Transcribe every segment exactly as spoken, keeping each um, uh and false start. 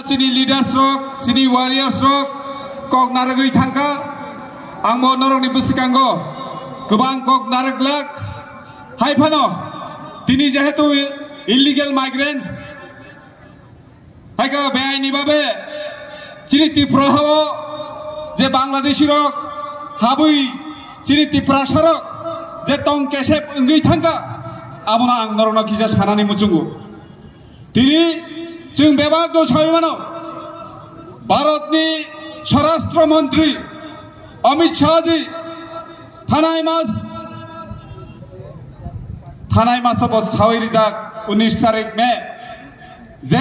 Chini leaders rok, chini warriors rok kok narwgwi thangkha. Ang bo norokni bwskango kwbang kok narwglak. Hai phano tini jehetu illegal migrants, hai khe beaini babe chini Tripura hao je Bangladeshi rok habwi chini Tiprasa rok je tong kesep wngwi thangkha, abono ang norokno kisa sanani muchungo. Tini chwng bebakno sawi mano, Bharatni Swarashtra Mantri Amit Shah ji thanai mas, thanai maso bo sawi rijak unis tarik May, je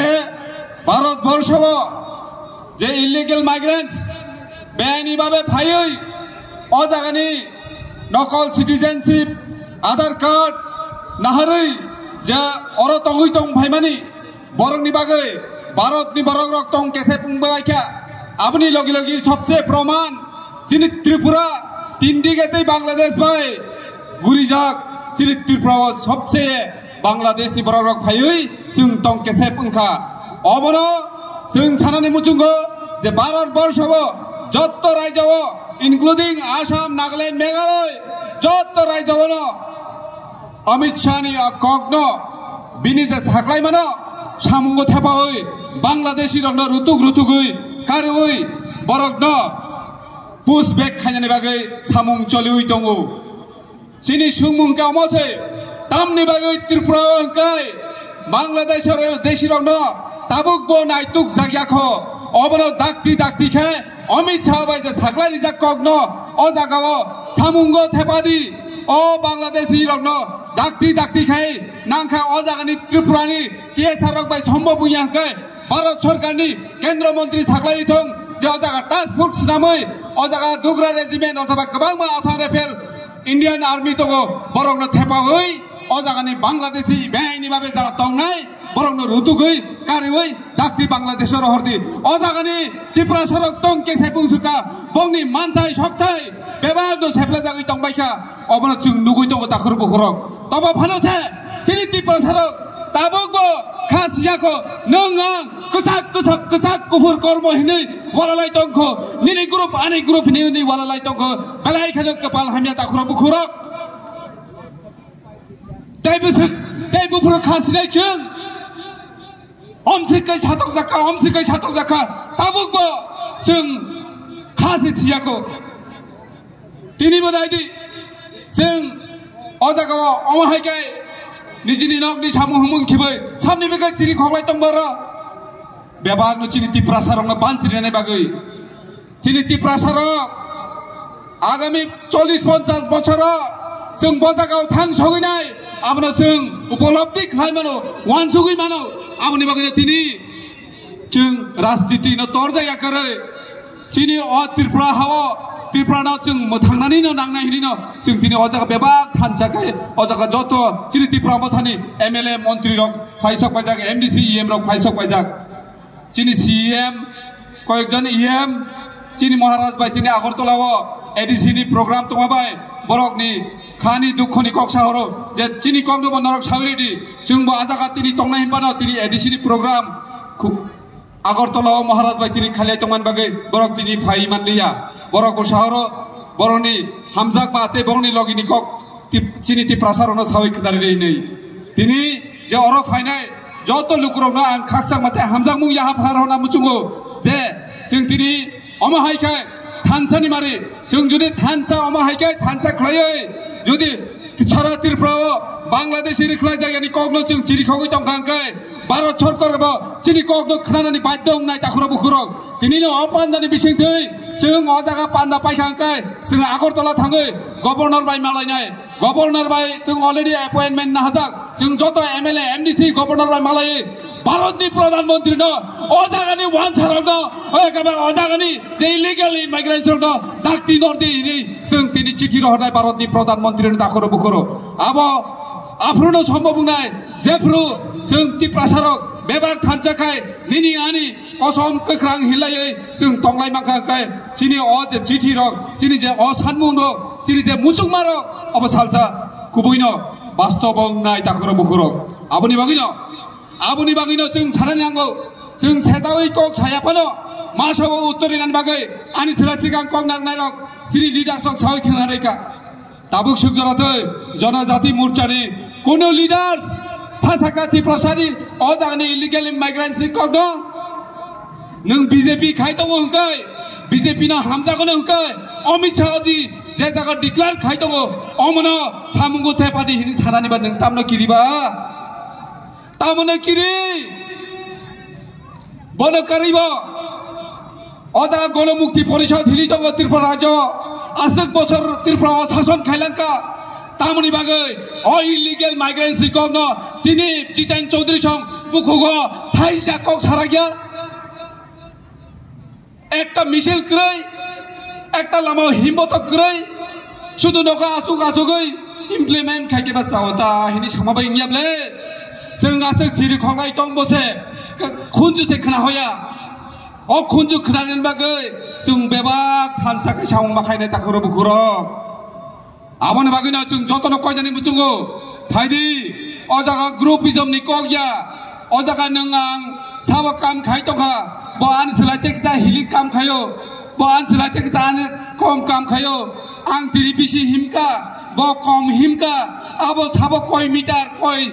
Bharat Borsho o je illegal migrants beaini babe phaiwi o jagani nokol citizenship, Aadhaar card naharwi je oro tongwi tong phaimani, borokni bagwi Bharatni borok rok tong kesep wngbaikha. Aboni logi logi sobse proman chini Tripura tindige tei Bangladesh bai gurijak, chini Tripura o sobse Bangladeshni borok rok phaiwi chwng tong kesep wngkha. Obono chwng sanani muchungo je Bharat Borsho o jotto rajyo o, including Assam, Nagaland, Meghalaya, jotto rajyo o no Amit Shah ni a kokno bini je saklai mano samungo thepawi Bangladeshi rokno rutuk rutugwi kariwi borokno push back khainani bagwi samung choliwi tongo. Chini sumung kamo se tamni bagwi Tripura hwnkhe Bangladesh deshi rokno tabuk bo naituk jagya kho. Obono dakti dakti khe Amit Shah bai je saklai rijak kokno o jaga o samungo thepadi. O Bangladeshi rokno dakti dakti khai nangkha o jagani Tripurani T S R rok bai sombo buya hwnkhe Bharat Sorkarni Kendra Montri saklai thung je o jaga task force swnamwi o jaga Dogra Regiment othoba kwbangma Assam Rifle Indian Army tongo, borokno thepawi o jagani Bangladeshi beaini babe jara tongnai borokno rutugwi kariwi dakti Bangladesh o rohordi. O jagani Tiprasa rok tong kesai bungsuka bongni manthai sokthai bebakno seplajagwi tongbaikha, obono chwng nugwi tongo takhur bukhurok. Tobo phano se chini Tiprasa rok tabuk bo kha siyakho, nwng ang kwchak kwchak kwchak kuphur kormo hinwi walalai tongkho, nini group ani group hinwi walalai tongkho, belai kheno kwpal hamya takhurok bukhurok. Tei bwswk tei buphuru kha sinai chwng. Omsik kai satok jakha, omsik kai satok jakha. Tabuk bo chwng kha se siyakho. Tini bo nai di. Chwng o jaga o omo hai kai nijini nok ni samung humung khibai samni bwkha chiri khoklai tong boro. Bebak no chini Tiprasa rok no ban chiri nai bagwi. Chini Tiprasa rok agami chollish ponchash bochor o chwng bo jaga o thang sogwi nai. Abono chwng upolobdi khlai mano, wansugwi mano. Aboni bagwi no tini chwng rajniti no torjak yakarwi chini o Tripura hao, Tripura no chwng mwthangnani no nangnai hwnwi no chwng tini o jaga bebak thansa khe o jaga joto chini Tripura mothani M L A montri rok phaisok paijak, M D C, E M rok phaisok paijak. Chini C E M, koyekjon E M, chini Maharaj bai tini Agartala o A D C ni program tongma bai borokni khani dukho ni kok sahoro je chini kok no bo norok sawi ridi, chwng bo a jaga tini tongnai hinba no tini A D C ni program khu-, Agartala o Maharaj bai tini khalai tongmani bagwi borok tini phai manliya. Borok bo sahoro borokni hamjakma tei borokni logini kok tip-, chini Tiprasa rokno sawi khnari rwi hinwi. Tini je oro phainai joto lukurokno ang khakchangma tei hamjakmung yaha phar hona muchungo je chwng tini omo hai khe thansa ni mari, chwng jodi thansa omo hai khe thansa khlaiwi jodi sara Tripura o Bangladeshi rikhlai jagani kokno chwng chiri khogwi tongkha hwnkhe Bharat Sorkar bo chini kokno khnanani baidhyo wngnai takhurok bukhurok. Tini no o pandani bisingtwi chwng o jaga panda paikha hwnkhe chwng Agartala thangwi Governor bai malainai. Governor bai chwng already appointment nahajak. Chwng joto M L A, M D C Governor bai malai Bharatni Pradhan Mantri no o jagani wansarok no, o ekaba o jagani je illegal immigrants rok no dakti nordi hinwi chwng tini chithi rohornai Bharatni Pradhan Mantri no takhoro bukhoro. Abo aphuru no sombo bungnai jephuru chwng Tiprasa rok bebak thansa khai nini ani kosom kwkhrang hinlaiwi chwng tonglai mankha hwnkhe chini o je chithi rok, chini je o sanmung rok, chini je muchungma rok, obo salsa kubuino bastobo wngnai takhoro bukhurok. Aboni bagwino, aboni bagwino chwng sanani nango, Chwng sejawi kok saya phano masa o uttor rinani bagwi ani sila sikang kok narwknairok chini leaders rok sawi khna rwkha. Tabuk sukjora twi Jonojati Morchani kuno leaders sa saka Tiprasani o jagani illegal immigrants ni kokno nwng B J P khai tongo hwnkhe, B J P no hamjago hwnkhe, Amit Shah ji je jaga declare khai tongo, omono samungo thepadi hini sanani ba nwng tamno kiriba? Tamoni kiri? Bono karibo? O jaga Gono Mukti Porishad hini tongo Tripura rajyo. Aswk bosor Tripura o sason khailangkha. Tamoni bagwi o illegal migrants ni kokno tini Jiten Chaudhary song bukhugo thaisa kok sarakya. Ekta misil kwrwi, ekta lama himbotok kwrwi, sudu nogo achuk achugwi implement khai khe ba chao ta hini sama bai wngya ble. Chwng aswk jiri khoklai tong bo se, khunju se khna hoya. O khunju khnanani bagwi chwng bebak thansa khe samung ma khainai takhurok bukhurok. Aboni bagwino chwng jotono koinani muchungo phaidi, o jaga groupism ni kok ya, o jaga nwng ang sabo kam khai tongkha, bo ani swlai teksa hilik kam khaio, bo ani swlai teksa ani kom kam khaio, ang tiri bisi himkha, bo kom himkha, abo sabo koi meter, koi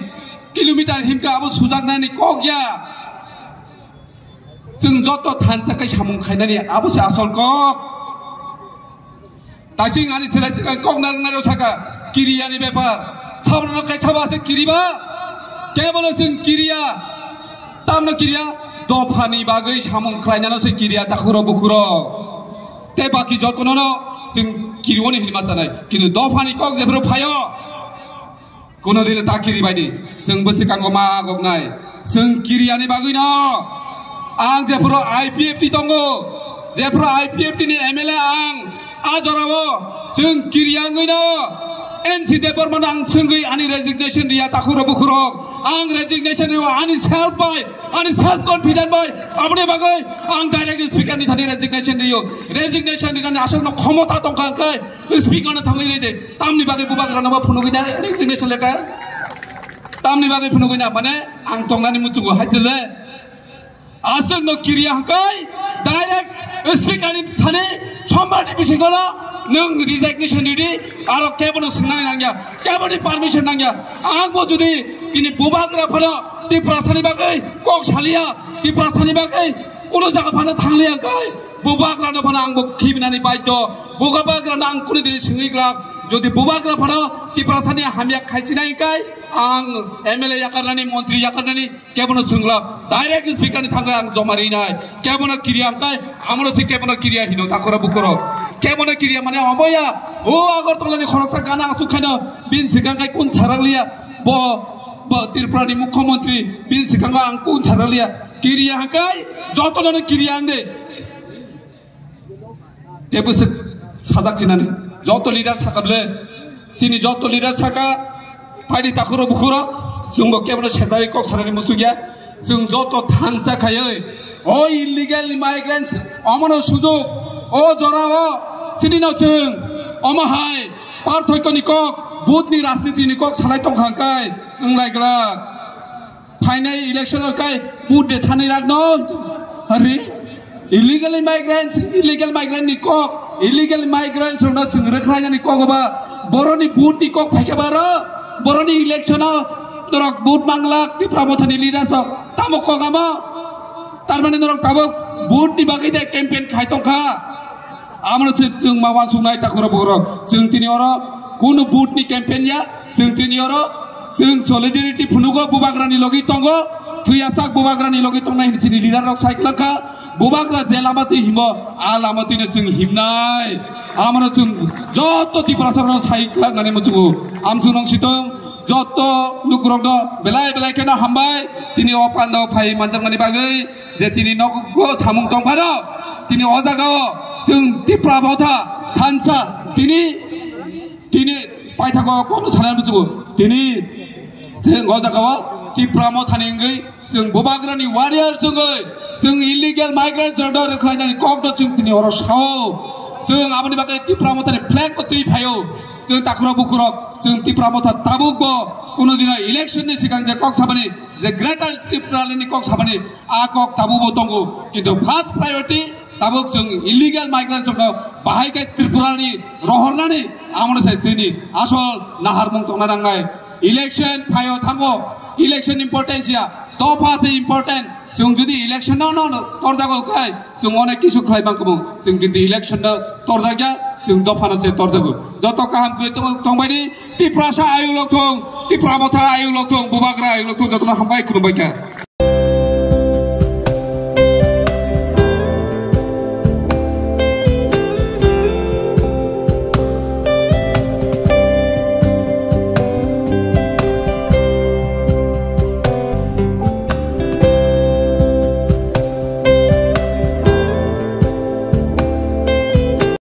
kilometer himkha, abo sujaknani kok ya. Chwng joto thansa khai samung khainani abo se asol kok. Tasing ani selai selai kok narwk narwk saka, kiriya ni bepar. Sabono no kaisa ba se kiriba. Kebono chwng kiriya. Tamno kiriya. Dopha ni bagwi samung khlainano se kiriya takhuro bukhuro. Te baki jotono no chwng kiriwoni hinma sanai. Kintu dopha ni kok jephuru phaio. Kuno dino ta kiri baidi, chwng bwswkango ma goknai. Chwng kiriyani bagwino ang jephuru I P F T tongo, jephuru I P F T ni M L A ang, a jorao chwng kiriya wngwino N C Debbarmano ang swngwi ani resignation riya takhuro bukhurok. Ang resignation riyo ani self bai, ani self confident bai. Aboni bagwi ang direct speaker ni thani resignation riyo. Resignation rinani aswkno khomota tongkha hwnkhe speaker no thangwi ride. Tamni bagwi bubagrano ba phunugwi na resignation letter? Tamni bagwi phunugwi na, mane ang tongnani muchungo hai se le. Aswkno kiriya hwnkhe direct speaker ni thani sombar ni bisingo no nwng resignation ridi, aro kebono swngnani nangya, keboni permission nangya. Ang bo jodi tini bubagra phano Tiprasani bagwi kok saliya, Tiprasani bagwi kuno jaga phano thangliya hwnkhe, bubagrano phano ang bo khibinani baidho. Bubagrano ang kunu dini swngwi glak. Jodi bubagra phano Tiprasani hamya khaisinai hwnkhe ang M L A yakarnani, montri yakarnani kebono swngla. Direct speaker ni thangwi ang joma rinai. Kebono kiriya hwnkhe, amoro se kebono kiriya hino takhuro bukhuro. Kebono kiriya mane omoya. O Agartala ni khoroksa gana asuk khaino bin swkang khai kun sarakliya. Bo, bo Tripura ni mukhyamantri bin swkango ang kun sarakliya. Kiriya hwnkhe jotono no kiriya ang de. Tei bwswk sajak sinani. Joto leader saka ble. Chini joto leader saka. Phaidi takhuro bukhuro. Chwngbo kebono sejari kok sanani muchungya. Chwng joto thansa khaiwi. O illegal migrants. Omono sujok. O jorao. Chini no chwng. Omo hai. Parthoikoni kok. Budni rajnitini kok salai tongkha hwnkhe. Wnglai glak. Phainai election o kai vote de sanwi rak no. Hari illegal migrants, illegal migrant ni kok, illegal migrants rok no chwng rwkhlainani kok ba boroni vote ni kok phaikha baro, boroni election o norok vote manglak Tipra Motha ni leaders rok tamo kok amo? Tarmani norok tabuk vote ni bagwi de campaign khai tongkha. Amoro se chwng ma wansuknai takhuro bukhuro. Chwng tini oro kunu vote ni campaign ya. Chwng tini oro chwng solidarity phunugo bubagrani logi tongo. Thwiyasak bubagrani logi tongnai hini chini leader rok sai kwlangkha. Bubagra je lama twi himo, a lama twino chwng himnai. Amoro chwng joto Tiprasa rok sai kwlangnani muchungo. Amsung nong sitong joto lukurokno belai belai kheno hambai. Tini o pandao phai manjakmani bagwi. Je tini nogo samung tong phano, tini o jagao chwng Tipra Motha thansa tini, tini paithago kokno sanani muchungo. Tini chwng o jagao Tipra Mothani wngwi chwng bubagrani warrior wngwi chwng illegal migrants rokno rwkhlainani kokno chwng tini oro sao. Chwng aboni bagwi Tipra Mothani flag bo twi phaio. Chwng takhurok bukhurok chwng Tipra Motha tabukbo kuno dino election ni swkang je kok samani Je Greater Tripura ni kok sabani a kok tabukbo tongo, kintu first priority tabuk chwng illegal migrants rokno bahai khe Tripura ni rohornani amoni se chini asol naharmung tongna nangnai. Election phaio thango, election importance ya, dopha se important. Chwng jodi election no no torjago khai chwng onek kisu khlai mangkamo, chwng kintu election no torjakya, chwng dopha no se torjago. Joto kaham kwrwi tong-, tongbaini Tiprasa ayuk lok thung, Tipra motha ayuk lok thung, Bubagra ayuk lok thung, jotono hambai khulumbai kha.